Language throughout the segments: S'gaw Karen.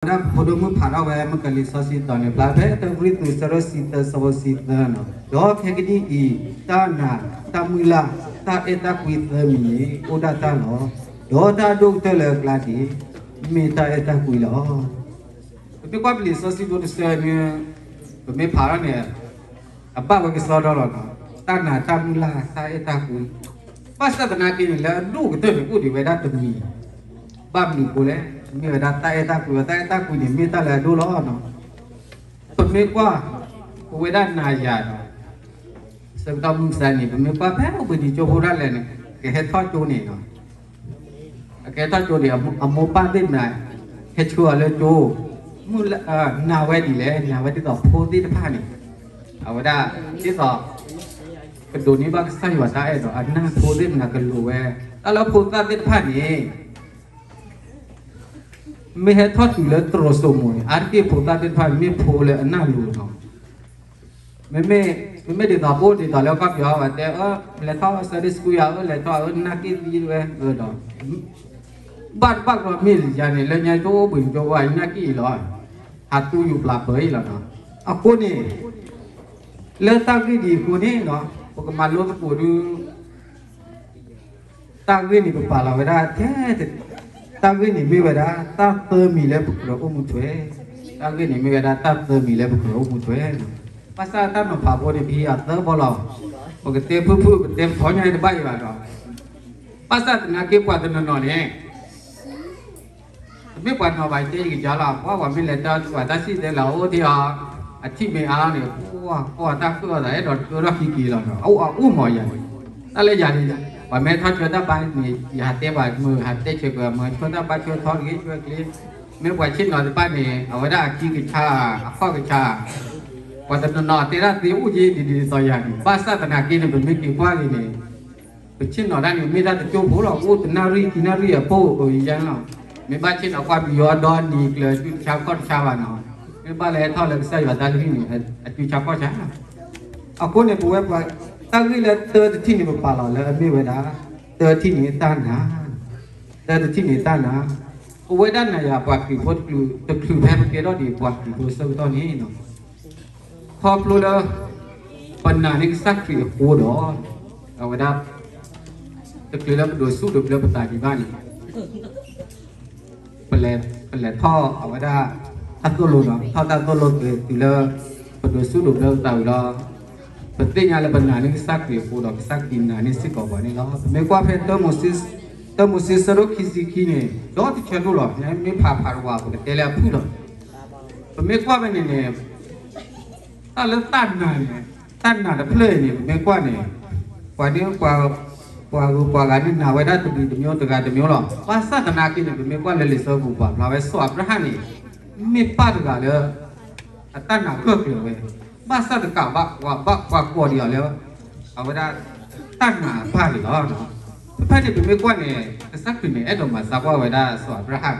ဝဲဒၣ်ပဖိဒိၣ်မုၣ်ဖးထီၣ်ဝဲမုၢ်ကလံၤစီဆှံသီန့ၣ် ဖျါဖဲတၢကရံၣ်သူး ဆၢဒိၣ်ဆံသၢ ဆၢဖိဆံသၢန့ၣ်, ဒီးခဲကနံၣ်အံၤ တၢ်နာ်, တၢ်မုၢ်လၢ်, တၢ်အဲၣ်တၢ်ကွံသၢမံၤန့ၣ် အိၣ်ဒၣ်တၢ်လီၤ. ဒီးတၢ်အဒိၣ်ကတၢၢ်လၢအကျါန့ၣ် မ့ၢ်တၢ်အဲၣ်တၢ်ကွံလီၤ. ပမ့ၢ်ကွၢ်ပလံာ်စီဆှံဖိတဆၢန့ၣ်, ပမ့ၢ်ဖးထီၣ်န့ၣ် အဘၣ်ဝဲကစီဒီလီၤနီၤ, တၢ်နာ်, တၢ်မုၢ်လၢ်, တၢ်အဲၣ်တၢ်ကွံ. ဘၣ်ဆၣ်သနာ်က့န့ၣ် လၢအဒိၣ်ကတၢၢ်န့ၣ် အိၣ်ဒံးဝဲဒၣ်တမံၤ, ဘၣ်မနုၤအဃိလဲၣ်, မ့ၢ်ဝဲဒၣ်တၢ်အဲၣ်တၢ်ကွံဝဲ, တၢ်အဲၣ်တၢ်ကွံန့ၣ် မ့ၢ်တၢ်လၢအဒိၣ်လီၤနီၤ. ပမ့ၢ်ကွၢ်, ပဝဲဒၣ်နၤယၤဒီး ဆၢကတီၢ်မုၢ်မဆါန့ၣ် ပမ့ၢ်ကွၢ်ဖဲအိၣ်ဘှံးနံၤကၠိဖိဒၣ်လဲာ်န့ၣ် ကဟဲထီၣ်ကၠိန့ၣ်နီၤ, အကဟဲထီၣ်ကၠိန့ၣ် အမိၢ်ပၢ်သ့ၣ်မနၤ ဟဲဆှၢအီၤလၢကၠိ, မုၢ်လၢ်, နာ်ဝဲဒ်လဲၣ်, နာ်ဝဲဒ်သိးဖိသ့ၣ်တဖၣ်န့ၣ်, အဝဲဒၣ်ဒ်သိး ကဒိးန့ၢ်ဘၣ်ကစၢ်ယွၤတၢ်အဲၣ်ဒီး အနၢ်ဖိသ့ၣ်မနၤကလိၤဝဲ, တၢ်လၢဖိသၣ်သ့ၣ်တဖၣ်န့ၣ် မ့ၢ်ဟဲထီၣ်တုၤလၢတရိးစိမိၤန့ၣ် အါတက့ၢ်ဖိသၣ်သ့ၣ်တဖၣ်န့ၣ် မ့ၢ်ဖိလၢအနၢ်လိၤနီၤ. မ့မ့ၢ်, မ့မ့ၢ်ဒ်သိးပအိၣ်ဒ်သိးလၢကီၢ်ပယီၤဘၣ်တဲအီၤ လဲၤထီၣ် Sunday school ယၤဧၢ, လဲၤထီၣ်ဧၢ နၢ်က့ၣ်သံဝဲဧၢဒီး, ဘၣ်တဘၣ်ကီမ့ၢ်ယၤန့ၣ် လၢညါကအိၣ်ဘှံးကၠိဝဲ နၢ်က့ၣ်အံၤလီၤ, ဟးသူယိၤပျၢ်ပၢၤအံၤလီၤနီၤ. အဃိန့ၣ် လၢတၢ်ဂ့ၢ်ဒ်အံၤအဃိန့ၣ်နီၤ ပကမၤလိသကိးဒုး တၢ်ဂ့ၢ်န့ၣ် ပပာ်လီၤဝဲဒၣ်ထဲ, တၢ်ဂ့ၢ်န့ၣ်မ့ၢ်ဝဲဒၣ် တၢ်သၢမံၤလၢပကြၢးအိၣ်မူထွဲ, တၢ်ဂ့ၢ်န့ၣ်မ့ၢ်ဝဲဒၣ် တၢ်သၢမံၤလၢပကြၢးအိၣ်မူထွဲ. ဘၣ်ဆၣ်တၢ်နီၤဖးဖိန့ၣ် ပဟံးအသၢဘီလီၤ. ပကတဲဖုၣ်ဖုၣ် ပတဲပထီညါတဘၣ်အံၤဘၣ်ဒီး, ဘၣ်ဆၣ်သနာ်က့ပှၤတနီၤနီၤန့ၣ် တမ့ၢ်ပှၤနီၤဘၣ်တဲယကယၤလီၤ, ပှၤမ့ၢ်လဲၤတၢ်ပှၤတၢ်စံၣ်တဲၤလီၤအိၣ်ဒံးအီၤ, အထံၣ်မ့ၢ်အါလီၤန့ၣ် ပှၤကိးတၢ်ဃုအီၤသးအဲၣ်ဒိးတကၢထီၣ်ခံက့ၤလီၤနီၤ, အအိၣ်မးယၤန့ၣ်, တၢ်လၢယၤန့ၣ် ပှၤမ့ၢ်ထီၣ်ဆၢတၢ်ဘါန့ၣ် ယဟးတဲပှၤမုာ် ဟးတဲဆၢကမုာ် ဆၢတၢ်ဘါဆၢထီတဂ့ၤဆၢကျ့, မ့ၢ်ပှၤဆ့ၣ်နီၤတဖၣ်န့ၣ် အဝဲဒၣ်အခံကဆါ အခီၣ်ကဆါ, ပှၤတနီၤနီၤတဲဒၣ်သ့အိၣ်က့ၤဒ်ဒ်သိးယၤန့ၣ်, ဘၣ်ဆၣ်သနာ်က့န့ၣ် ပမ့ၢ်က့ၤကွၢ်က့ၤန့ၣ် ပဆ့ၣ်နီၤတၢ်န့ၣ် မ့ၢ်တၢ်တကၠိဖိလီၤ, အိၣ်တနၣ်ရံၣ်ခံနၣ်ရံၣ်အပိၢ်အယါလီၤ. မ့ၢ်ဘၣ်ဆ့ၣ်နီၤကွၢ်ပယီၤဒီနံၤကျၢၤ အစုတဆါခီၣ်တဆါဘၣ်နီၤ, မ့ၢ်ဘၣ်လဲၤထီၣ်လၢကစၢ်ယွၤတၢ်လုၢ်ဟံၣ်န့ၣ် အစုတဆါခီၣ်တဆါလီၤ. အဃိန့ၣ် ပဝဲပှၤ တၢ်ဂ့ၢ်လၢတၢတထံၣ်န့ၣ် ပပာ်လီၤလၢအမ့ၢ်ဝဲဒၣ် တၢတထံၣ်န့ၣ်တၢ်နာ်, တၢတထံၣ်န့ၣ်တၢ်နာ်, ပဝဲဒၣ်နၤယၤပှၤခရံာ်ဖိတချုး, တချုးဖဲပကဲထီၣ်ဒံးပှၤခရံာ်ဖိဆၢကတီၢ်န့ၣ် ခီဖျိလၢ ပနာ်န့ၢ်ကစၢ်ခရံာ်အဃိဒီး အဝဲဒၣ် တချုးလၢပဒိးဆူၣ်ဒိးဘျၢပသးဒံးဘၣ်န့ၣ် ပလဲၤ, ပလဲၤထီၣ်အဝဲဒၣ် တၢ်သိၣ်လိနီၤ, ထီၣ်တၢ်သိၣ်လိက့ၤတုၤလၢ ပဒိးဆူၣ်ဒိးဘျၢပသးဝံၤလီၤ. ပသ့ၣ်ညါလၢပနာ်န့ၢ်ကစၢ်ခရံာ်အဃိဒီး ကစၢ်ခရံာ်နာ်န့ၢ်စ့ၢ်ကီးပှၤန့ၣ်လီၤ. ပမ့ၢ်ကွၢ်ဖဲ တၢမိၤၡ့ ဆၢဒိၣ်ခံဆံခံန့ၣ် ဒီတဆၢဒိၣ်လီၤ, မ့ၢ်ဖးဖးတဝး ပကတဲလၢအဖုၣ်လီၤ. ပမ့ၢ်ကွၢ်ဖဲန့ၣ်န့ၣ် တၢ်လၢတၢ်နာ်န့ၣ်, တၢ်နာ်တဖျၢၣ်အံၤန့ၣ် ပမ့ၢ်ကွၢ်န့ၣ် ပှၤန့ၣ် ပှၤဂုၤပှၤဂၤန့ၣ်နာ်ဝဲဒၣ်တမံၤတမံၤတဂၤတမံၤလီၤ. ဘၣ်ဆၣ်သနာ်က့န့ၣ် ပမ့ၢ်ကွၢ်လၢလံာ်စီၤပူၤပာ်ဖျါဝဲ စီၤအၤဘြၤဟၣ်န့ၣ် မ့ၢ်ပၢ်တဂၤလၢ အတၢ်နာ်ဂၢၢ်ကျၢၤဝဲ, ဘၣ်ဆၣ်တကးဘၣ် ပှၤဘၣ်ပှၤကိးဒံးအီၤလၢ အဝဲဒၣ် တၢ်နာ်အပၢ်န့ၣ်လီၤ. ဖဲဖဲန့ၣ် ပမ့ၢ်ကွၢ်န့ၣ် ကစၢ်ခရံာ်န့ၣ် အဲၣ်ဒိးမၤသးကွၢ်ဝဲဒၣ်စီၤအၤဘြၤဟၣ်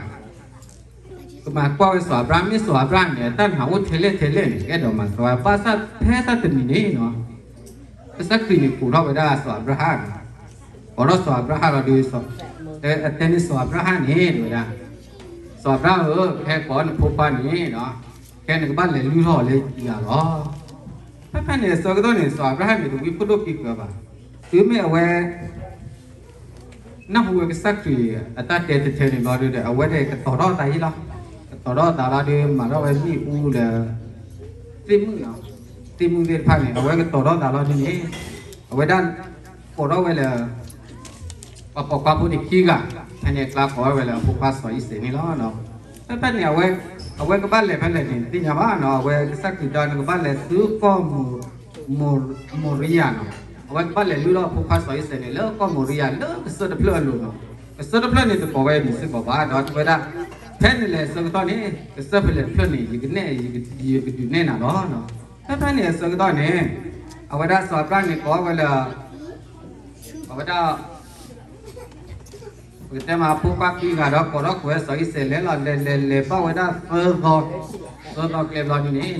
ကမၤကွၢ်ဝဲစီၤအၤဘြၤဟၣ် မ့ၢ်စီၤအၤဘြၤဟၣ်န့ၣ် တၢ်နာ်အိၣ်ထဲလဲၣ်ထဲလဲၣ်န့ၣ် ကအဲၣ်ဒိးမၤသးဝဲ ဘၣ်ဆၣ်ဖဲတၢ်တနံၤန့ၣ်နီၤ ကစၢ်ခရံာ်န့ၣ်ကိးထီၣ်ဝဲဒၣ်စီၤအၤဘြၤဟၣ်, ကိးထီၣ်စီၤအၤဘြၤဟၣ်လီၤဒီး အတဲန့ၢ်စီၤအၤဘြၤဟၣ်န့ၣ် တဲဝဲဒၣ်, စီၤအၤဘြၤဟၣ်ဧၢ, ခဲကိးနဖိခွါန့ၣ် ခဲနကဘၣ်လဲၤလုၢ်ထီၣ်အီၤလၢယၤလီၤ. ဖဲဖဲန့ၣ်အဆၢကတီၢ်န့ၣ် စီၤအၤဘြၤဟၣ်န့ၣ် တဝံဖိဒိၣ်ကံၤဃၢၤဘၣ်, တုၤမ့ၢ်အဝဲ နၢ်ဟူဝဲကစၢ်ခရံာ်အတၢ်တဲထဲထဲန့ၣ်ဘျီဒီး အဝဲန့ၣ်ကတီၤထီၣ်အသးယံလီၤ. ကတီၤထီၣ်အသးလီၤဒီး မၤထီၣ်ဝဲမ့ၣ်အူလၢ သ့ၣ်မုၣ်, သ့ၣ်မုၣ်သ့ၣ်တဖၣ်န့ၣ် အဝဲကတီၤထီၣ်အသးလီၤဒ်န့ၣ် အဝဲဒၣ်ကိးထီၣ်ဝဲလၢ ပှၤပိာ်ခွါဖိန့ၣ်ခံဂၤ, ဖဲန့ၣ်အကျါကိးဝဲလၢအဖိခွါစီၤအံၤစဲးန့ၣ်လီၤ. ဖဲဖဲန့ၣ် အဝဲကဘၣ်လဲၤဖဲလဲၣ်န့ၣ် တသ့ၣ်ညါဘၣ်နီၤ, အဝဲကစၢ်ခရံာ်တဲန့ၣ် ကဘၣ်လဲၤဆူကီၢ် မိရံယၤနီၤ, အဝဲကဘၣ်လဲၤလုၢ်ထီၣ်အဖိခွါစီၤအံၤစဲးန့ၣ် လၢကီၢ်မိရံယၤ လၢကစၢၢ်တဖျၢၣ်အလိၤနီၤ, ကစၢၢ်တဖျၢၣ်န့ၣ် တကိးဝဲအမံၤစ့ၢ်ကီးဘၣ်, ဒီးတဲဝဲဒၣ် ဖဲနလဲၤအဆၢကတီၢ်န့ၣ် ကစၢၢ်ဖဲလဲၣ်တဖျၢၣ်န့ၣ် ယကနဲၣ်, ယကဒုးနဲၣ်နၤလီၤ. ဖဲဖဲန့ၣ်အဆၢကတီၢ်န့ၣ် အဝဲဒၣ်စီၤအၤဘြၤဟၣ်န့ၣ် ကိးဝဲလၢ အဝဲဒၣ် ပကတဲမး ဖိခွါခံဂၤဒီး ကိးထီၣ်ကွံာ်ဝဲစီၤအံၤစဲးလဲၤလီၤ, လဲၤလဲၤလဲၤဘၣ်ဝဲဒၣ်သၢသီ, သၢသီကျဲဘျီဒ်န့ၣ်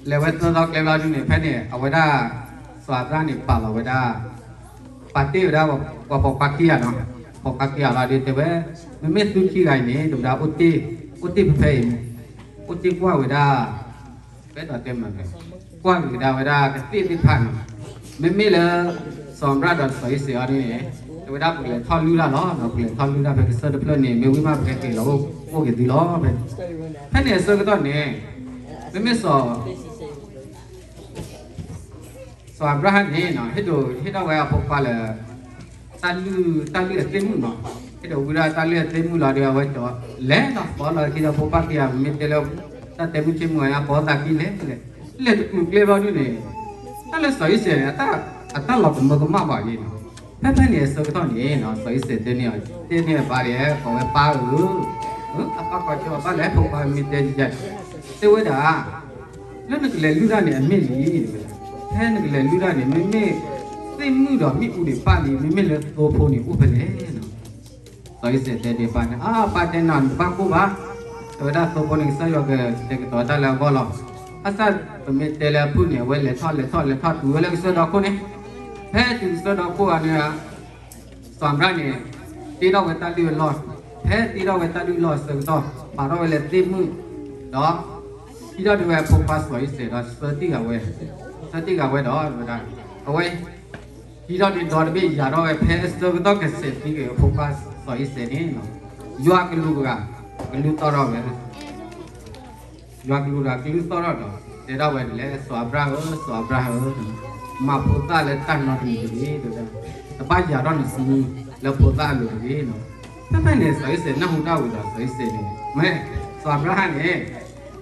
လဲၤဝဲသၢသီကျဲဘျီဒ်န့ၣ် ဖဲန့ၣ် အဝဲဒၣ် စီၤအၤဘြၤဟၣ်န့ၣ် ပာ်လီၤဝဲဒၣ်, ပာ်တ့ၢ်ဝဲဒၣ် ပှၤပိာ်ခွါခံဂၤနီၤ, ဖီၣ်ဃာ်က့ၤအီၤလီၤဒီးတဲဝဲ, မ့မ့ၢ်သုခံဂၤအံၤန့ၣ် တဝဲဒၣ်အိၣ်တ့ၢ်, အိၣ်တ့ၢ်ဖဲဖဲအံၤ, အိၣ်တ့ၢ်ကွၢ်ဝဲဒၣ်, ပအဲၣ်ဒိးတဲမးလဲၣ်, ကွၢ်က့ၤကဒါဝဲဒၣ်ကသ့ၣ်သ့ၣ်တဖၣ်န့ၣ်, မ့မ့ၢ်လၢ စီၤအၤဘြၣ်ဒီးစီၤအံၤစဲးအီၤန့ၣ်, တဝဲဒၣ်ပကလဲၤထီၣ်လုၢ်တၢ်လီၤ, ပကလဲၤထီၣ်လုၢ်တၢ်ဖဲကစၢၢ်တဖျၢၣ်န့ၣ် မ့ၢ်ဝံၤမးပကဟဲက့ၤလီၤအိၣ်က့ၤသုလီၤ. ဖဲန့ၣ်အဆၢကတီၢ်န့ၣ်, မ့မ့ၢ်စီၤ စီၤအၤဘြၤဟၣ်န့ၣ် ဟ့ၣ်ဒိးဟ့ၣ်ထီၣ်ဝဲအဖိခွါလၢ တၢ်လုၢ် တၢ်လုၢ်အသ့ၣ်မုၣ်မး, ဟ့ၣ်ဒိးဝံၤဒၣ်တၢ်လုၢ်အသ့ၣ်မုၣ်လီၤဒီး အဝဲကၠီၤလဲၤလီၤ ပီလီၤခံဒီးဖိပၢ်ခံဂၤ မ့ၢ်တဲလၢ တၢ်တဲမုၢ်ဆ့မုၢ်အံၤ အပိာ်သးကံလဲၣ်လဲၣ်, လဲၤတကျိၤကျဲဘၣ်ဒုးန့ၣ်, တၢ်လၢစီၤအံၤစဲးန့ၣ် အတၢ်လီၤကမၢကမၣ်ဘၣ်အံၤန့ၣ်, ဖဲဖဲန့ၣ်အဆၢကတီၢ်န့ၣ် စီၤအံၤစဲးတဲန့ၢ်အီၤ တဲန့ၢ်အပၢ်ဒီး ကိးဝဲပၢ်ဧၢ, အပၢ်ကိးကၠီၤအပၢ်လဲၣ် ဖိခွါမ့ၢ်တဲယၤ တဲဝဲဒၣ် လၢနကလဲၤလုၢ်တၢ်န့ၣ် အမ့ၢ်လံ, ဖဲနကလဲၤလုၢ်တၢ်န့ၣ် မ့မ့ၢ်သ့ၣ်မုၣ်ဒီးမ့ၣ်အူန့ၣ်ပၣ်လံ, မ့မ့ၢ်လၢသိဖိန့ၣ်အိၣ်ဖဲလဲၣ်. စီၤအံၤစဲးတဲဒၣ်ပၢ်န့ၣ်, အပၢ်တဲနၤနတဘၣ်ကိၢ်ဘၣ်, တဲဝဲဒၣ်သိဖိန့ၣ် ကစၢ်ယွၤကတဲာ်ကတီၤတၢ်လၢအဂီၢ်လီၤ. ဘၣ်ဆၣ်ပမ့ၢ်တဲလၢအဖုၣ်န့ၣ် အဝဲလဲၤထီၣ်လဲၤထီၣ်လဲၤထီၣ်တုၤဝဲလၢကစၢၢ်ဒီခိၣ်န့ၣ်, ဖဲတုၤကစၢၢ်ဒီခိၣ်အီၤန့ၣ် စီၤအၤဘြၣ်န့ၣ် တ့ထီၣ်ဝဲတၢ်လုၢ်အလီၢ်, ဖဲတ့ထီၣ်ဝဲတၢ်လုၢ်အလီၢ်အဆၢကတီၢ် ပာ်ထီၣ်ဝဲလၢသ့ၣ်မုၣ်, ဒီး ဟံးထီၣ်ဒံးဝဲအဖိခွါစီၤအံၤစဲးဒီး ဆှၢတံၢ်ဃာ်ဝဲ, ဆှၢတံၢ်ဃာ်ဝဲဒီး ဝဲဒၣ် အဝဲ ဟံးထီၣ်ဒံးဒီတဘ့ၣ် ယၤထီၣ်ဝဲဖဲအဆၢကတီၢ်ကဆဲးသံကွံာ်အဖိခွါစီၤအံၤစဲးန့ၣ်, ယွၤကလူးတဂၤ ကလူးသီၣ်ထီၣ်ဝဲ ယွၤကလူးတဂၤကလူးသီၣ်ထီၣ်ဒီး တဲထီၣ်ဝဲဒ်လဲၣ်, စီၤအၤဘြၣ်ဧၢ, စီၤအၤဘြၣ်ဧၢ, မၤဖိသၣ်လၢတၢ်နီတမံၤတဂ့ၤ, တဘၣ်ယၤထီၣ်နစုလၢဖိသၣ်အလိၤတဂ့ၤ. ဖဲဖဲန့ၣ် စီၤအံၤစဲးနၢ်ဟူတၢ်ဝံၤဒီး စီၤအံၤစဲးန့ၣ် မ့ၢ် စီၤအၤဘြၤဟၣ်န့ၣ်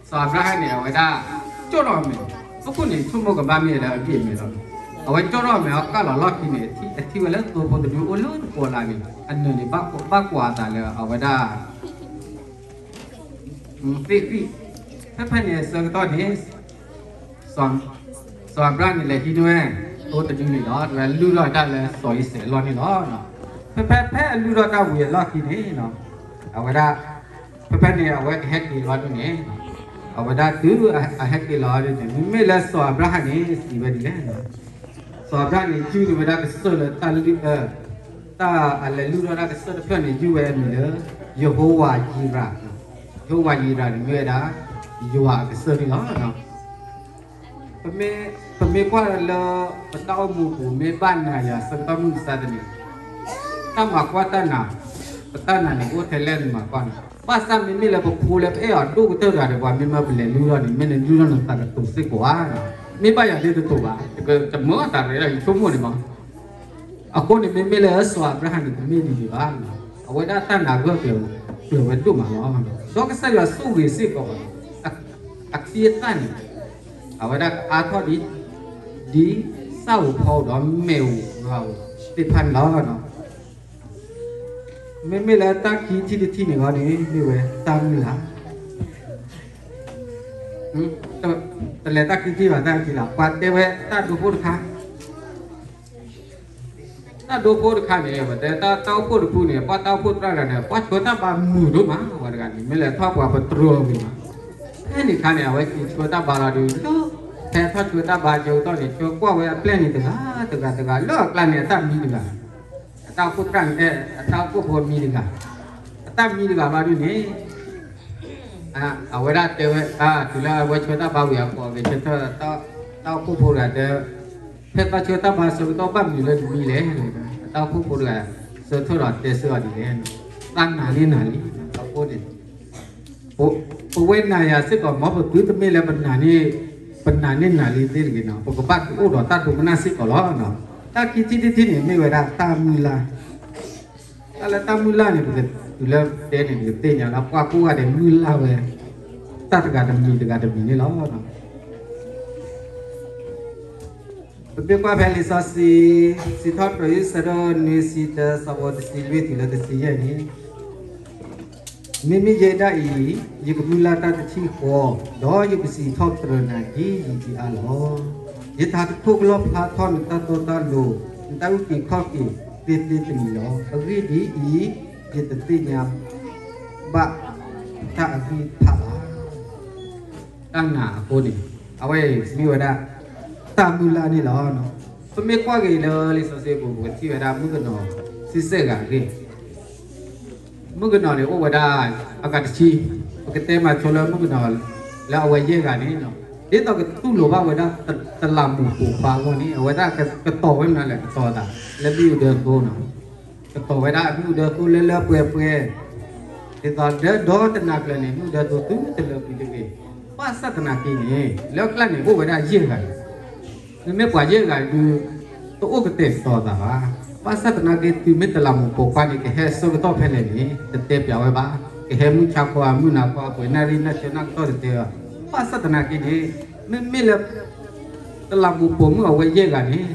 စီၤအၤဘြၤဟၣ်န့ၣ် အဝဲဒၣ် ကၠီၣ်ထီၣ်အမဲာ်, အဃိန့ၣ် ဆိကမိၣ်ကဘၣ်မ့ၢ်ဝဲဒၣ်အဂံၢ်အမဲာ်လီၤ. အဝဲကၠီၣ်ထီၣ်အမဲာ် အကၢ်လီၤလီၢ်ခံန့ၣ် အထံၣ်ဝဲလၢသိဖိတဒုအိၣ်လၢတပီၤလၢ်န့ၣ် အနၢၤန့ၣ် ဘၣ်ကွၢ်အသးလၢအဝဲဒၣ် သ့ၣ်ဃံၣ်, ဖဲဖဲန့ၣ်အဆၢကတီၢ်န့ၣ် စီၤအၤဘြၤန့ၣ်လဲၤဟံးန့ၢ်ဝဲ သိတဒုန့ၣ်ဒီး တဝဲလုၢ်ထီၣ်တၢ်လၢစီၤအံၤစဲးအလီၢ်န့ၣ်လီၤ. ဖဲဖဲဖဲအလုၢ်ထီၣ်တၢ်ဝံၤအလီၢ်ခံန့ၣ် အဝဲဒၣ် ဖဲဖဲန့ၣ် အဝဲကဟဲက့ၤလီၤဒ်န့ၣ်, အဝဲဒၣ်တုၤအဟဲက့ၤလီၤဒ်န့ၣ် မ့မ့ၢ်လၢစီၤအၤဘြၤဟၣ်န့ၣ် စံးဝဲဒ်လဲၣ်, စီၤအၤဘြၤန့ၣ် ယုၢ်န့ၢ်ဝဲဒၣ်ကစၢၢ်လၢတၢ်လုၢ် တၢ်အလဲၤလုၢ်ထီၣ်တၢ်ကစၢၢ်တဖျၢၣ်န့ၣ် ယုၢ်ဝဲအမံၤလၢ ယဟိဝၤယံၤရၤ, ယဟိဝၤယံၤရၤန့ၣ်မ့ၢ်ဝဲဒၣ် ယွၤအကစၢၢ်န့ၣ်လီၤ. ပမ့ၢ်ကွၢ်လၢ ပတၢ်အိၣ်မူပူၤ မ့ၢ်ဘၣ်နၤယၤဆၢကတီၢ်မုၢ်မဆါတနံၤ, တၢ်မၤကွၢ်တၢ်နာ်, ပတၢ်နာ်န့ၣ် အိၣ်ထဲလဲၣ်နမၤကွၢ်န့ၣ်, ဘၣ်ဆၣ်မ့မ့ၢ်လၢပဖိလၢပအဲၣ်အီၤဒိၣ်ကတၢၢ်တဂၤဒီး ပှၤမ့ၢ်မၢပလဲၤလုၢ်ထီၣ်န့ၣ် မ့ၢ်နလုၢ်ထီၣ်နသးကတိၤစ့ၢ်ကီးဧါ, မ့ၢ်ဘၣ်ယၤဒ်တတိၤဘၣ်, တမၢအသးရ့ဒီးယဆိကမိၣ်န့ၣ်မး အဃိန့ၣ် မ့မ့ၢ်လၢစီၤအၤဘြၤဟၣ်န့ၣ် တမ့ၢ်ဒ်န့ၣ်ဘၣ်, အဝဲဒၣ်တၢ်နာ်ဂၢၢ်ကျၢၤဝဲဒိၣ်မးလီၤ. ဒီးကစၢ်ယွၤဆိၣ်ဂ့ၤစ့ၢ်ကီး အခံအသၣ်န့ၣ် အဝဲဒၣ်ကအါထီၣ်ဒ် ဒ်စၣ်ဧိၤဖီဧိၤဒီးမဲာ်ဧိၤဂၤဧိၤသ့ၣ်တဖၣ်န့ၣ်လီၤ. မ့မ့ၢ်လၢတၢ်ခံထံၣ်တထံၣ်န့ၣ်လီၤန့ၣ် မ့ၢ်ဝဲတၢ်မုၢ်လၢ် တလဲၤတၢ်ခံထံၣ်ဘၣ် တၢ်ခံလၢ ပှၤတဲဝဲတၢ်ဒိဖိတခါ တၢ်ဒိဖိတခါန့ၣ် ပတဲတၢ် တၢ်အိၣ်ဖှိၣ်တဖုန့ၣ် ပှၤတၢ်အိၣ်ဖှိၣ်သရၣ်တဂၤန့ၣ် ပှၤဆှၢတၢ်ဘါမုာ်ဒိၣ်မး ပှၤတဂၤန့ၣ် မ့ၢ်လဲၤထီၣ်ပှၤပတြၢၤမုာ်မး, ဖဲန့ၣ်အခါန့ၣ် အဝဲက့ၤဆှၢတၢ်ဘါလီၤဒီး လၢ ဖဲထီၣ်ဆှၢတၢ်ဘါကၠိကတီၢ်န့ၣ် ဆှၢကွၢ်ဝဲအပျဲၢ်န့ၣ်တဂၤ တဂၤ တဂၤ လၢအကျါန့ၣ် အတၢ်မံတဂၤ အတၢ်အိၣ်ဖှိၣ်သရၣ်န့ၣ် အတၢ်အိၣ်ဖှိၣ်ဖိမံတဂၤ အတၢ်မံတဂၤဘၣ်ဒုးန့ၣ် အဝဲဒၣ်တဲဝဲ တုၤလၢအဝဲဆှၢတၢ်ဘါဝံၤအကိးက့ၤဆၢထၢၣ် တၢ်အိၣ်ဖှိၣ်ဖိတဂၤတဲ ဖဲတၢ်ဆှၢတၢ်ဘါဆၢကတီၢ်ဘၣ်မနုၤလၢနမံလဲၣ်, အတၢ်အိၣ်ဖှိၣ်ဖိတဂၤ ဆၢထၢၣ်ဒီးတဲဆၢအီၤဒ်လဲၣ်, သးနာ်န့ၢ်နၤလံ, အဃိန့ၣ် ပဝဲနာ်ယၤစ့ၢ်ကီး မ်ပသုတမ့ၢ်လၢ ပနာ်န့ၢ်နၤလံသ့ၣ်တဂ့ၤနီၤ, ပကဘၣ်အိၣ်ဒီးတၢ်ဒိကနၣ်စ့ၢ်ကီးလီၤ. တၢ်ခံထံၣ်တထံၣ်န့ၣ် မ့ၢ်ဝဲဒၣ်တၢ်မုၢ်လၢ် တၢ်လၢတၢ်မုၢ်လၢ်န့ၣ် ပကတုၤလၢတဲန့ၣ် ပကသ့ၣ်ညါလၢ ပှၤကိးဂၤဒဲးမုၢ်လၢ်ဝဲ တၢ်တဂၤတမံၤတဂၤတမံၤန့ၣ်လီၤ. ပမ့ၢ်ကွၢ်ဖဲလံာ်စီဆှံ စံးထီၣ်ပတြၢၤ ဆၢဒိၣ်နွံဆံတၢ ဆၢဖိတဆံလွံၢ်တုၤလၢတဆံယဲၢ်န့ၣ် မ့မ့ၢ်ယဲဒၣ်အံၤ ယကမုၢ်လၢ်တၢ်တထံၣ်ဃီ, ဒီးယကစံးထီၣ်ပတြၢၤနၤဒ်ယံာ်ဒံးအါလီၤ. ယတၢ်တခိၣ်ကလီၣ်ဖျါထီၣ်နတၢ်တီတၢ်လိၤ, နတၢ်အုၣ်က့ၤခီၣ်က့ၤသ့သ့တမံၤလီၤ. အဂ့ၢ်ဒ်အံၤ, ယတသ့ၣ်ညါဘၣ်တၢ်အဂံၢ်အဘါဘၣ်. တၢ်နာ်အဃိန့ၣ် အဝဲမ့ၢ်ဝဲဒၣ် တၢ်မုၢ်လၢ်န့ၣ်လီၤ. ပမ့ၢ်ကွၢ်က့ၤလၢလံာ်စီဆှံပူၤ ပကထံၣ်ဝဲဒၣ်မုၣ်ကနီၤဆံဆဲၣ်ဂၤအဂ့ၢ် မုၣ်ကနီၤန့ၣ်အိၣ်ဝဲဒၣ်အဂၤတဆံ, ပကတဲမၤဆိလၢမုၣ်ကနီၤလၢအဝဲယဲၢ်ဂၤန့ၣ်, ဒ်သိးကတူၢ်လိာ်ဘၣ်ဝဲဒၣ်တလးမူးပိာ်ခွါအဂီၢ်န့ၣ် အဝဲဒၣ်ကတီၤဝဲမနုၤလဲၣ်, ကတီၤအသးလၢမ့ၣ်အူဒၢသိနီၤ, ကတီၤဝဲဒၣ်မ့ၣ်အူဒၢသိလၢလၢပှဲၤပှဲၤ, ဒ်သိးဒီးဒီတနၤကျၢၤန့ၣ် မ့ၣ်အူဒၢသိသုတလၢကွံာ်တဂ့ၤ. ဘၣ်ဆၣ်သနာ်က့န့ၣ် လၢအကျါန့ၣ်အိၣ်ဝဲဒၣ်ယဲၢ်ဂၤန့ၣ် မ့မ့ၢ်ပှၤယဲၢ်ဂၤဒုး တအိၣ်ကတဲာ်ကတီၤအသးဘၣ်. ဘၣ်ဆၣ်သနာ်က့ တုၤမ့ၢ်တလးမူးပိာ်ခွါန့ၣ် ကဟဲအဆၢကတီၢ်ဖဲလဲၣ်န့ၣ် တတဲပျးဝဲဘၣ်. ကဟဲမုၢ်ဆါခီဧါ မုၢ်နၤခီဧါ ပှဲၤနၣ်ရံၣ်နၢ်ဆၢနၢ်ကတီၢ်တတဲဘၣ်. ဘၣ်ဆၣ်သနာ်က့န့ၣ် မ့မ့ၢ်လၢ တလးမူးပိာ်မုၣ်အဝဲယဲၢ်ဂၤန့ၣ်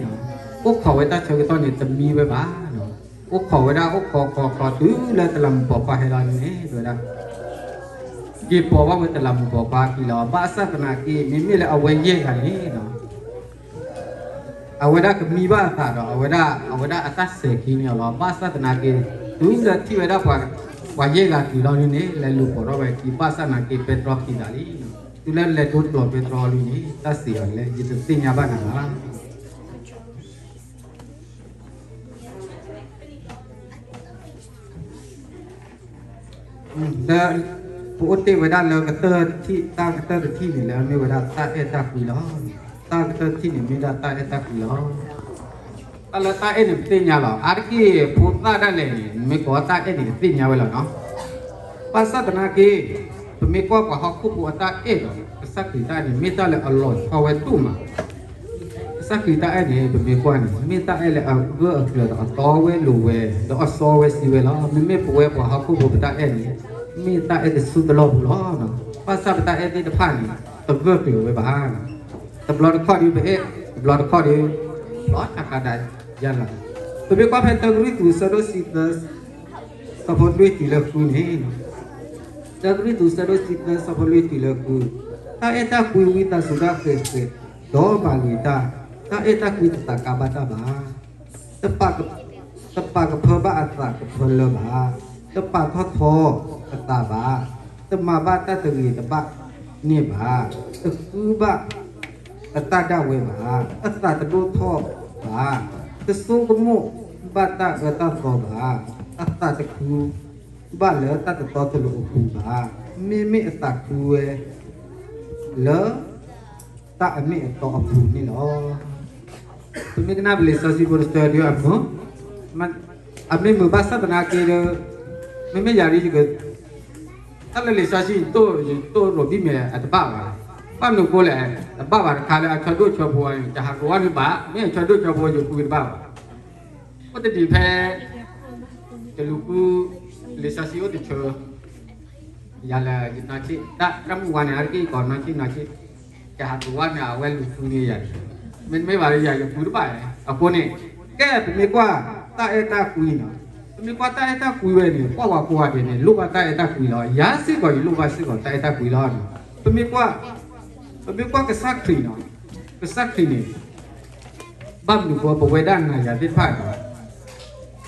အိၣ်ခိးဝဲတၢ်ဆၢကတီၢ်န့ၣ် တမံဝဲဘၣ်. အိၣ်ခိးဝဲဒၣ် အိၣ်ခိးခိးခိးတုၤလၢတလးမူးပိာ်ခွါဟဲလီၤန့ၣ် တဲဝဲဒၣ် က့ၤပိာ်ဘၣ်ဝဲတလးမူးပိာ်ခွါအခံလီၤ. ဘၣ်ဆၣ်သနာ်က့ မ့မ့ၢ်လၢအဝဲယဲၢ်ဂၤန့ၣ် အဝဲဒၣ်ကမံဘၣ်အသးဒီး အဝဲဒၣ် အဝဲဒၣ်အတၢ်စဲၤခံန့ၣ်လီၤ. ဘၣ်ဆၣ်သနာ်က့ တုၤလၢထံၣ်ဝဲဒၣ် ပှၤယဲၢ်ဂၤတုၤလီၤန့ၣ် လဲၤလူၤပိာ်ထီၣ်ဝဲခံ ဘၣ်ဆၣ်သနာ်က့ ပဲတြီခံသးလံ. တုၤလၢလဲၤဒိတကျိၤပဲတြီလံန့ၣ် တၢ်စံးအီၤလဲၣ် ယတသ့ၣ်ညါဘၣ်နၤဘၣ်. လၢ ပအိၣ်တ့ၢ်ဝဲဒၣ်လၢကတၢၢ်တထံၣ် တၢ်ကတၢၢ်တထံၣ်န့ၣ်လၢမ့ၢ်ဝဲဒၣ်တၢ်အဲၣ်တၢ်ကွံလီၤ. တၢ်ကတၢၢ်တထံၣ်န့ၣ်မ့ၢ်ဒၣ်တၢ်အဲၣ်တၢ်ကွံလီၤ. တၢ်လၢတၢ်အဲၣ်န့ၣ်ပသ့ၣ်ညါလီၤ. အါတက့ၢ်ဖိသၣ်ဒၣ်လဲာ်န့ၣ် မ့ၢ်ကိးတၢ်အဲၣ်န့ၣ်ကသ့ၣ်ညါဝဲလီၤနီၤ. ဘၣ်ဆၣ်သနာ်က့ ပမ့ၢ်ကွၢ်ပှၤဟီၣ်ခိၣ်ဖိအတၢ်အဲၣ်ဒီး ကစၢ်ခရံာ်တၢ်အဲၣ်န့ၣ် မ့ၢ်တၢ်လၢအလီၤဆီဝဲဒိၣ်မး ကစၢ်ခရံာ်တၢ်အဲၣ်န့ၣ် ပမ့ၢ်ကွၢ်န့ၣ် မ့ၢ်တၢ်အဲၣ်လၢအဂၢၢ်အကျၢၤဒီးအတီဝဲလိၤဝဲ ဒီးအစီဝဲဆှံဝဲလီၤ. မ့မ့ၢ်ပဝဲပှၤဟီၣ်ခိၣ်ဖိပတၢ်အဲၣ်န့ၣ် မ့ၢ်တၢ်အဲၣ်တဆူတလီၢ်ပူၤလီၤ. ဘၣ်ဆၣ်ပတၢ်အဲၣ်သ့ၣ်တဖၣ်န့ၣ် တဂၢၢ်ကျၢၤဝဲဘၣ်. တဘျီတခီၣ်ဒီးပအဲၣ် တဘျီတခီၣ်ဒီး လီၤတၢ်ကဒါယါလီၤ. ပမ့ၢ်ကွၢ်ဖဲတၢကရံၣ်သူး အဆၢဒိၣ်ဆံသၢ ဆၢဖိလွံၢ်တုၤလၢဃုန့ၣ်, တၢကရံၣ်သူး အဆၢဒိၣ်ဆံသၢ ဆၢဖိလွံၢ်တုၤလၢဃု, တၢ်အဲၣ်တၢ်ကွံဝံသးစူၤတၢ်ဃဲၤဃဲၤ, ဒီးမၤဂ့ၤတၢ်, တၢ်အဲၣ်တၢ်ကွံတသးကါဘၣ်တၢ်ဘၣ်. တပာ်က တပာ်ကဖၢဘၣ်အသးကဖၢလၢဘၣ်, တပာ်ထီၣ်ထီအသးဘၣ်, တမၤဘၣ်တၢ်တဂ့ၤတဘၣ်န့ၣ်ဘၣ်, တဃုဘၣ် အတၢ်ဒၣ်ဝဲဘၣ်, အသးတဒိၣ်ထီၣ်ဘၣ်, တဆိကမိၣ်ဘၣ်တၢ်အၢတၢ်သီဘၣ်, အသးတခုဘၣ်လၢတၢ်တတီတလိၤအပူၤဘၣ်, မ့မ့ၢ်အသးခုဝဲလၢတၢ်အမ့ၢ်အတီအပူၤန့ၣ်လီၤ. ပမ့ၢ်ကနၣ်ပလံာ်စီဆှံဖိတဆၢဒုအမုာ်, အမ့ၢ်မုာ်ဘၣ်ဆၣ်သနာ်က့ဒီး မ့မ့ၢ်ယၤဒ်ယက တၢ်လၢလံာ်စီဆှံ ယတိၢ်ရိးဘံၣ်မဲာ်အတဘၣ်ဘၣ်. ဘၣ်မနုၤအဃိလဲၣ်, တဘၣ်ဘၣ်တခါလၢအဆၢဒိၣ်ဆၢဖိန့ၣ် တဟးကဝီၤန့ၣ်ဘၣ်, မ့ၢ်အဆၢဒိၣ်ဆၢဖိယဃုတဘၣ်ဘၣ်. အိၣ်တဒံးဖဲ တလူၤဃု လံာ်စီဆှံအိၣ်တဆၢ ယၤလၢယနီၢ်ဆံၣ် တၢ်မုၢ်ဝါန့ၣ် အါတက့ၢ်ယကိးနီၢ်ဆံၣ်နီၢ်ဆံၣ်, ယဟးကဝီၤန့ၣ် အဝဲလူၤဃုန့ၢ်ယၤ, မ့တမ့ၢ်ဘၣ်ဒီးယၤယဃုတဘၣ်, အဃိန့ၣ် ကဲပမ့ၢ်ကွၢ်တၢ်အဲၣ်တၢ်ကွံနီၤ, ပမ့ၢ်ကွၢ်တၢ်အဲၣ်တၢ်ကွံဝဲန့ၣ် ကွၢ်ဝဲကိးဂၤဒဲးန့ၣ် လိၣ်ဘၣ်တၢ်အဲၣ်တၢ်ကွံလီၤ. ယၤစ့ၢ်ကီးယလိၣ်ဘၣ်စ့ၢ်ကီးတၢ်အဲၣ်တၢ်ကွံလီၤ. ပမ့ၢ်ကွၢ် ပမ့ၢ်ကွၢ်ကစၢ်ခရံာ်နီၤ, ကစၢ်ခရံာ်န့ၣ် ဘၣ်မနုၤဃိပဝဲဒၣ်နၤယၤသ့ၣ်တဖၣ်ဒီး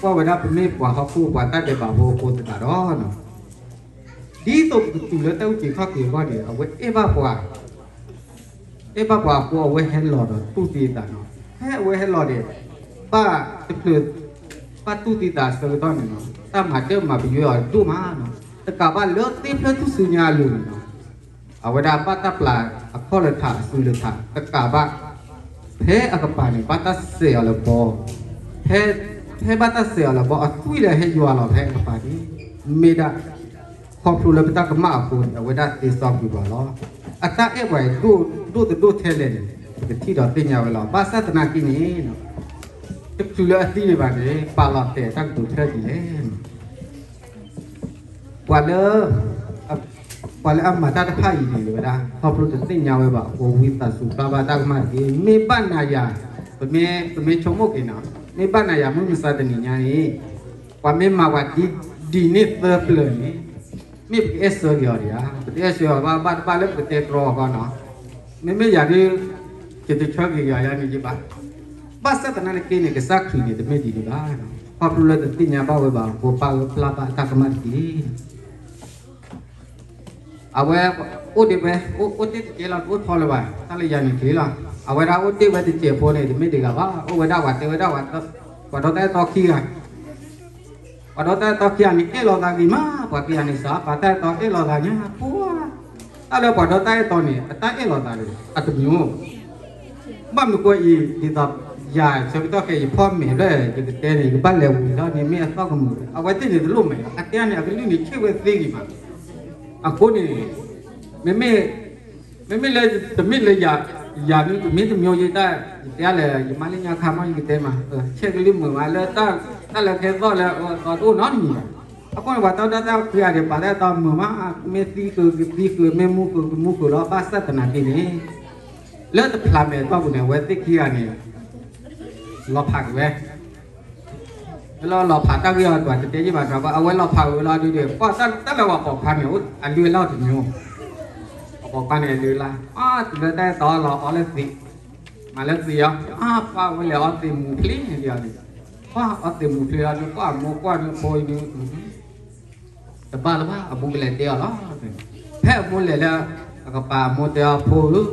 ကွၢ်ဝဲဒၣ်ပမ့ၢ်ပှၤဟီၣ်ခိၣ်ပှၤတၢ်ဒဲးဘးဖိအဃိသတးဒီး ဒ်သိးပကတုၤလၢတၢ်အုၣ်က့ၤခီၣ်က့ၤအဂီၢ်န့ၣ် အဝဲအဲၣ်ဘၣ်ပှၤ, အဲၣ်ဘၣ်ပှၤအဃိအဝဲဟဲလီၤဒီးတူၢ်သံအသးနီၤ. ဖဲအဝဲဟဲလီၤဒီး ဘၣ်တဖျၢၣ် ဘၣ်တူၢ်သံသးအဆၢကတီၢ်န့ၣ်နီၤ တၢ်မၤဒၢၣ်မၤပယွဲအီၤဒိၣ်မးနီၤ. တကးဘၣ်လၢသ့ၣ်ဖျၢၣ်ထူၣ်စုညါအလိၤန့ၣ်နီၤ အဝဲဒၣ်ဘၣ်တၢ်ပျၢ်အခီၣ်လၢထးအစုလၢထး တကးဘၣ် ဖဲအကပၤန့ၣ် ဘၣ်တၢ်စဲးအီၤလၢဘီ, ဖဲ ဖဲဘၣ်တၢ်စဲးအီၤလၢဘီ အသွံၣ်လၢဟဲယွၤလီၤဖဲအကပၤန့ၣ် မ့ၢ်ဒၣ် ခီဖျိလၢပတၢ်ကမၣ်အဃိန့ၣ် အဝဲဒၣ်သ့စီကွံာ်ပှၤလီၤ. အတၢ်အဲၣ်ပှၤဒိၣ်ဒိၣ်တဒိၣ်ထဲလဲၣ်န့ၣ် ပကထံၣ်ဒီးသ့ၣ်ညါဝဲလီၤ. ဘၣ်ဆၣ်သနာ်က့န့ၣ် တချုးလၢအသံဒံးဘၣ်န့ၣ် ပာ်လီၤတဲာ်တၢ်ကတိၤထဲဒ်လဲၣ်န့ၣ် ပှၤလၢ ပှၤလၢအမၤတၢ်တဖၣ်အံၤန့ၣ် ဝဲဒၣ် ခီဖျိတသ့ၣ်ညါဝဲဘၣ်အဃိ ဝံသးစူၤပျၢ်ဘၣ်တၢ်ကမၣ်တက့ၢ်. မ့ၢ်ဘၣ်နၤယၤ ပမ့ၢ် ပမ့ၢ်ဆိကမိၣ်က့ၤနီၤ မ့ၢ်ဘၣ်နၤယၤမုၢ်မဆါတနံၤညါန့ၣ် ပှၤမ့ၢ်မၤပှၤဒ်န့ၣ်သၢပျၢၤန့ၣ် မ့ၢ်ပကအဲၣ်ဆၢက့ၤအီၤဒံးဧါ. ပတအဲၣ်ဆၢအီၤဘၣ် ဘၣ်တဘၣ်လၢပကတဲတြီအီၤဃီနီၤ. မ့မ့ၢ်ယၤဒ် ယတဆၢက့ၤယၤယၤန့ၣ်ယဘၣ်. ဘၣ်ဆၣ်သနာ်က့န့ၣ် ကစၢ်ခရံာ်န့ၣ် တမ့ၢ်ဒ်န့ၣ်ဘၣ်. ခီဖျိလၢတသ့ၣ်ညါဘၣ်ဝဲဘၣ်အဃိ ပာ်လီၤပျၢ်ဘၣ်တၢ်ကမၣ်တက့ၢ်. အဝဲ အိၣ်ဒံးဝဲ အိၣ်တ့ၢ်တကဲလီၤ တအိၣ်ထီလၢၤဘၣ် တၢ်လၢယၤန့ၣ်က့ၤလီၤ. အဝဲဒၣ်အိၣ်တ့ၢ်ဝဲတစဲးဖိန့ၣ် တမ့ၢ်တဂၤဘၣ် အိၣ်ဝဲဒၣ်ပှၤတဲဝဲဒၣ် ပှၤဒီးတၢ်အဲၣ်တီခံဂၤ ပှၤဒီးတၢ်အဲၣ်တီခံဂၤန့ၣ် အဲၣ်လိာ်သးဂ့ၤမး, ပှၤခံဂၤန့ၣ် စီၤပၤတၢ်အဲၣ်တီအဲၣ်လိာ်သးညါပှၤ, တၢ်လၢပှၤဒီးတၢ်အဲၣ်တီန့ၣ် အတၢ်အဲၣ်လိာ်သးန့ၣ် အတမံၤ, ဘၣ်မနုၤဃိအံၤ ဒ်သိးယၤဆၢကတီၢ်ခဲအံၤ ယဖီၣ်မဲာ်ဖျၢၣ် ယကတဲန့ၣ် ယကဘၣ်လဲၤဝံၤလီၤန့ၣ် မ့ၢ်အသီၣ်ကမုာ်, အဝဲသ့ၣ်န့ၣ်တလိၣ်မဲာ်လီၤ, အတဲန့ၣ် အကလုၢ်န့ၣ် ဆ့ၣ်ဝဲသ့ဂ့ၤမး, အဃိန့ၣ် မ့မ့ၢ် မ့မ့ၢ်လၢ တမ့ၢ်လၢယၤ, ယၤန့ၣ် တမ့ၢ်တမံၤယတၢ်, ယတဲလဲၣ် ယမါလၢညါခါမး ယကတဲမး, ဆဲးကလုၢ်မုာ်မး လၢတၢ်လၢခဲသီၣ်လၢ အသီတအိၣ်နီတမံၤဘၣ်. အဃိန့ၣ် ပှၤတီဒီးတၢ်ခံဂၤန့ၣ် ပှၤတၢ်အဲၣ်တီမုာ်မး, မ့ၢ်သံဃုာ်ကသံဃုာ်, မ့ၢ်မူဃုာ်ကမူဃုာ်လီၤ, ဘၣ်ဆၣ်သနာ်က့န့ၣ် လၢတဖျးမဲာ်အတီၢ်ပူၤန့ၣ် အဝဲသ့ၣ်ခံဂၤန့ၣ် လီၤဖးက့ၤဝဲ လၢလီၤဖးတၢ်ဂ့ၢ်အီၤ ပှၤတတဲယံာ်ဘၣ်တၢ်ဘၣ်, အဝဲလီၤဖးဝဲလီၤဒုးဒီး ကွၢ်တၢ်လၢပှၤပိာ်ခွါန့ၣ် အလုၢ်အလၢ်တမံၤ, ပှၤပိာ်ခွါန့ၣ်အလုၢ်အလၢ်, အတုၤလၢတၢ်အဲၣ်တီအီၤလီၤအီလၢသံး, မၤလၢသံးအီၤ, အပၢ်ဝဲလဲၤအီသံးမူဖျ့န့ၣ်ဒီးအီၤန့ၣ်, ပှၤအီသံးမူဖျ့လီၤဒီး ပှၤအမိၢ်ကွၢ်ဒီးဖိအံၤန့ၣ် တဘၣ်လၢၤဘၣ်, အမိၢ်ကလဲၤတဲအီၤလီၤ. ဖဲအမိၢ်လဲၤလၢအကပၤ အမိၢ်တဲအီၤ ဖိဧၢ,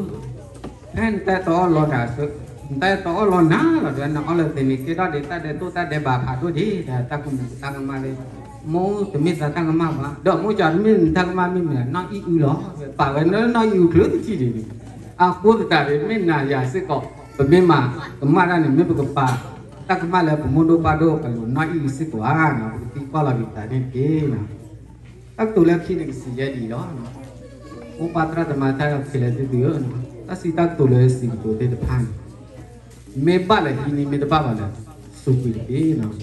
ဖဲနတၢ်အဲၣ်တီအီၣ်လီၤနၤ, နတၢ်အဲၣ်တီအီၣ်လီၤနၤလီၤ, ဒီးနအီလၢသ့န့ၣ် ကဲထီၣ်ဒံးတၢ်ဒဲးတိၢ်တၢ်ဒဲးဘးဖးဒိၣ်ဒံး, ဒီးတၢ်ကမူးတၢ်ကမၣ်လၢ မိၢ်တမ့ၢ်သးတၢ်ကမၣ်ဘၣ်, ဒီးမိၢ်ကၠီတမ့ၢ်နတၢ်ကမၣ် မ့မ့ၢ်နီၢ်အံၣ်အုလီၤ, ပာ်ဝဲလၢနီၢ်အံၣ်အုချၢတထံၣ်ဒံးန့ၣ်, အဃိသတးဒီး မ့ၢ်နၤယၤစ့ၢ်ကီး ပမ့ၢ်မၤကမၣ်တၢ်န့ၣ် မ့ၢ်ပကပာ်တၢ်ကမၣ်လၢပမိၢ်ဒိၣ်ပၢ်ဒိၣ်အလိၤ နီၢ်အံၣ်အုစ့ၢ်ကီးဧါ, ပကသံကွၢ်လီၤက့ၤသးန့ၣ်တက့ၢ်. တၢ်ကတိၤလၢခံန့ၣ် ကစံးယဲဒ်အံၤလီၤ. မိၢ်ပၢ်သရၣ်သမါ တၢ်ခဲလၢာ်သ့ၣ်သုဧၢ, တၢ်စံးတၢ်ကတိၤလၢစံးကတိၤသ့ၣ်တဖၣ်န့ၣ် မ့ၢ်ဘၣ်လၢဟံးန့ၢ် မ့ၢ်တဘၣ်ဘၣ်လၢ စူးကွံာ်တက့ၢ်.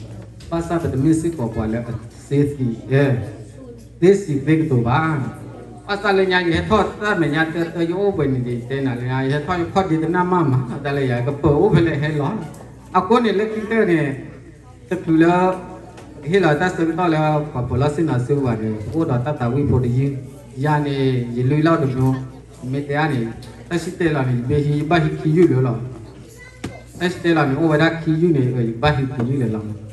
ဘၣ်ဆၣ်ပတမ့ၢ်စ့ၢ်ကီးပှၤလၢအသ့သံ, သ့စံးသ့ကတိၤဘၣ်. ဘၣ်ဆၣ်လၢညါ ယဟဲထီၣ်တၢ်မဲာ်ညါတၢတၢ ယအိၣ်ဘှံးနံၤဒံး ယတဲနၤလၢညါ ယဟဲထီၣ်ယခီၣ်ဒ့တနၢ်မၢ်မး တၢ်လၢယၤ ကပၢၤအိၣ်ဖဲလဲၣ်ဟဲလီၤ. အဃိန့ၣ် လၢခံကတၢၢ်န့ၣ် တချုးလၢ ဟ့ၣ်လီၤတၢ်ဆၢကတီၢ်လၢ ပှၤပၢၤလီၢ်ဆ့ၣ်နီၤစုကဝဲၤန့ၣ် ပအိၣ်ဒီးတၢ်သးဝံၣ်ဖိတယုၢ်, ယၤန့ၣ် ယလုၢ်လီၢ်တဘိ, မ့ၢ်တဲအါန့ၣ် တၢ်ဆံတဲလီၤန့ၣ် ယဘၣ်ဟံး ယဘၣ်ဟံးခံယုၢ်လၢာ်လီၤ. တၢ်ဆံတဲလီၤန့ၣ် အိၣ်ဝဲဒၣ်ခံယုၢ်န့ၣ် ယဘၣ်ဟံးခံယုၢ်လၢာ်လီၤ.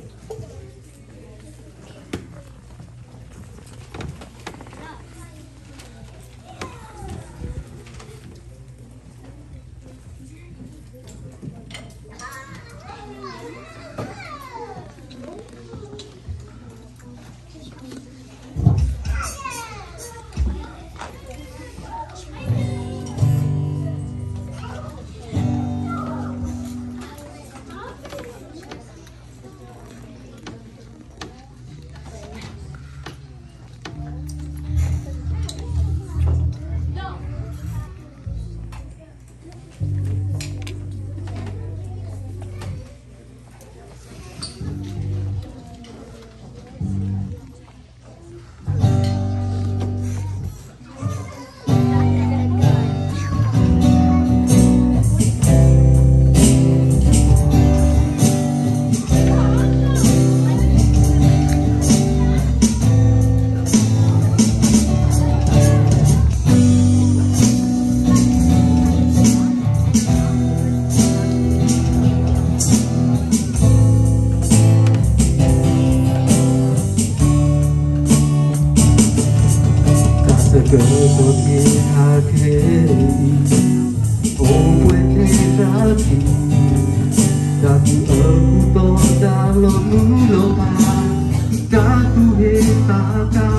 တၢ်ဆၢကတီၢ်ခဲအံၤ အိၣ်ပှဲၤထဲတၢ်သံ, တၢ်သူၣ်အၢသူၣ်သီ တၢ်လီၤမုၢ်လီၤဖး, တၢ်သူၣ်ဟ့သးကါ,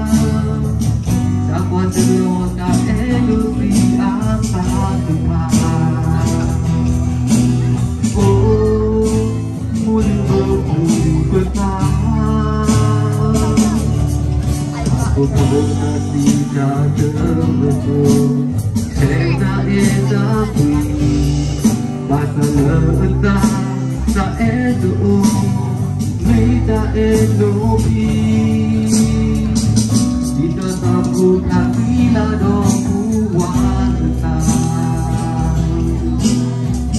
တၢ်ကွၢ်တလီၤ တၢ်အဲၣ်ဒိးသံအသးတဖၣ်, အိၣ် မိၢ်လုၢ်အၢ မိၢ်လုၢ်ပၢၤသး, အဖိဖိတၢ်စံးတၢ်ကတိၤ, ထဲတၢ်အဲၣ်တၢ်ကွံ, ဘၣ်ဆၣ်လၢအသး တၢ်အဲၣ်တအိၣ်, မ့ၢ်တၢ်အဲၣ်ဒိးအံၤ, ဒ်သိးသးဖိခးသံလၢဒီးပူၤဝါတသး,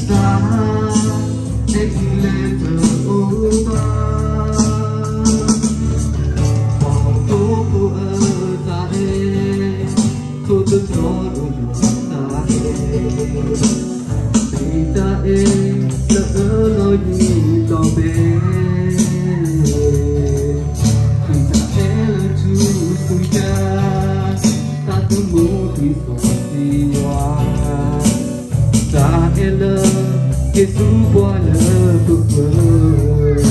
တၢ် အဲၣ်ဒ်လဲၣ်တအိၣ်ဘၣ်, ပှၤဟီၣ်ခိၣ်ဖိအတၢ်အဲၣ်, ထိၣ်သတြီၤဒီးယွၤတၢ်အဲၣ်, မ့ၢ်တၢ်အဲၣ်လၢအလီၤယံၤလီၤဘဲ, ခရံာ်တၢ်အဲၣ်လၢထူဆူညါ, တၢ်သမူထူစီဆှံယွၤ, တၢ်အဲၣ်လၢက့ၤဆူပှၤလၢပပၢၤ,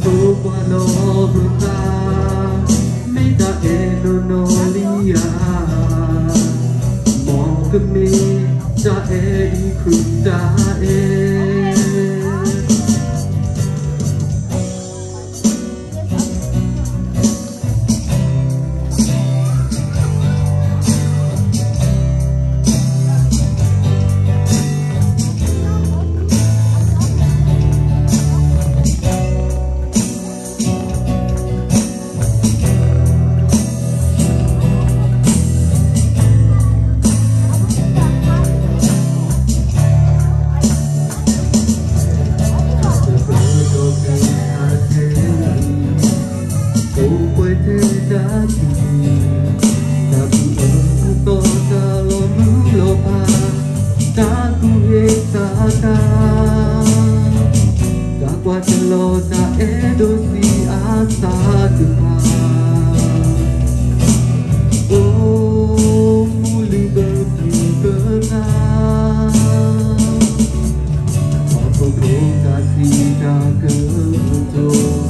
ဆိကွၢ်လီၤပသး, မ့ၢ်တၢ်အဲၣ်နီၢ်နီၢ်လံဧါ, မ်ကမ့ၢ်တၢ်အဲၣ်ဒ်ခရံာ်တၢ်အဲၣ်. တၢ်ကပၢၤဒီးက့ၤခါဆဲး, အိၣ်ပှဲၤထဲတၢ်ခံး, တၢ်သူၣ်အၢသီတၢ်လီၤမုၢ်လီၤဖး, တၢ်သူၣ်ဟ့သးတၢ်, တၢ်ကွၢ်တလီၤတၢ်အဲၣ်ဒိးစံးအါသးတဖၣ်, အိၣ်မူလုၢ်ဘၢပျုၢ်ပသး, ပှၤခီဖျိတၢ်စံးတၢ်ကတိၤ,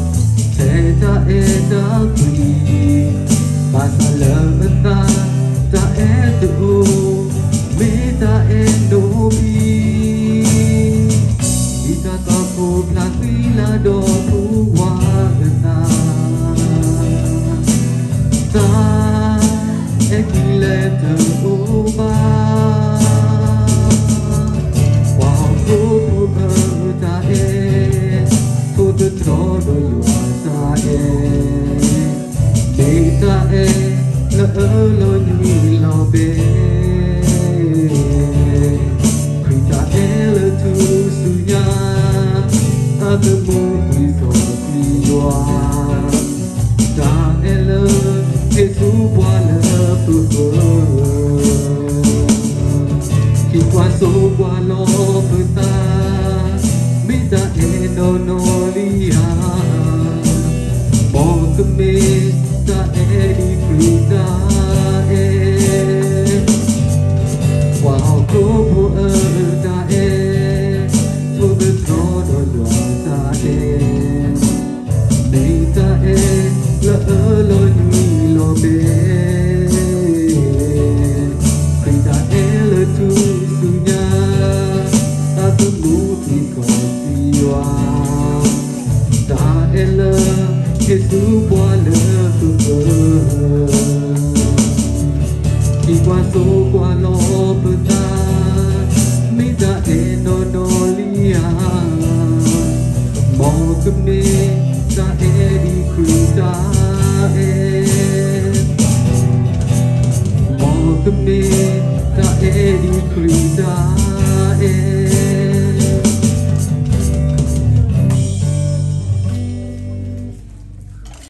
ထဲတၢ်အဲၣ်တၢ်ကွံ, ဘၣ်ဆၣ်လၢအသး, တၢ်အဲၣ်တအိၣ်, မ့ၢ်တၢ်အဲၣ်နီၢ်မံၤ, ဒ်တၢ်ကီဖိဖျါဃံလၤဒီးဖိခွါအသး, တၢ်အဲၣ်ခံလဲၣ်တအိၣ်ဘၣ်. ပှၤဟီၣ်ခိၣ်ဖိအတၢ်အဲၣ်, ထိၣ်သတြီၤဒီးယွၤတၢ်အဲၣ်, မ့ၢ်တၢ်အဲၣ်လၢအၢၣ်လီၤနွံလီၤဘဲ, ခရံာ်တၢ်အဲၣ်လၢထူၣ်စုညါ, အသမူသွံၣ်စီဆှံယွၤ, တၢ်အဲၣ်လၢဟ့ၣ်ဆူပှၤလၢပဃၢၤ, ဟံၣ်ကွၢ်ဆိကွၢ်လီၤပသး, မ့ၢ်တၢ်အဲၣ်နီၢ်နီၢ်လံဧါ, မ်ကမ့ၢ်တၢ်အဲၣ်ဒ်ခရံာ်တၢ်အဲၣ်, ပှၤဟီၣ်ခိၣ်ဖိအတၢ်အဲၣ်, ထိၣ်သတြီၤဒီးယွၤတၢ်အဲၣ်, မ့ၢ်တၢ်အဲၣ်လၢအၢၣ်လီၤနွံလီၤဘဲ, ခရံာ်တၢ်အဲၣ်လၢထူၣ်စုညါ, အသမူသွံၣ်စီဆှံယွၤ, တၢ်အဲၣ်လၢဟ့ၣ်ဆူပှၤလၢပဃၢၤ, ဟံၣ်ကွၢ်ဆိကွၢ်လီၤပသး, မ့ၢ်တၢ်အဲၣ်နီၢ်နီၢ်လံဧါ, မ်ကမ့ၢ်တၢ်အဲၣ်ဒ်ခရံာ်တၢ်အဲၣ်, မ်ကမ့ၢ်တၢ်အဲၣ်ဒ်ခရံာ်တၢ်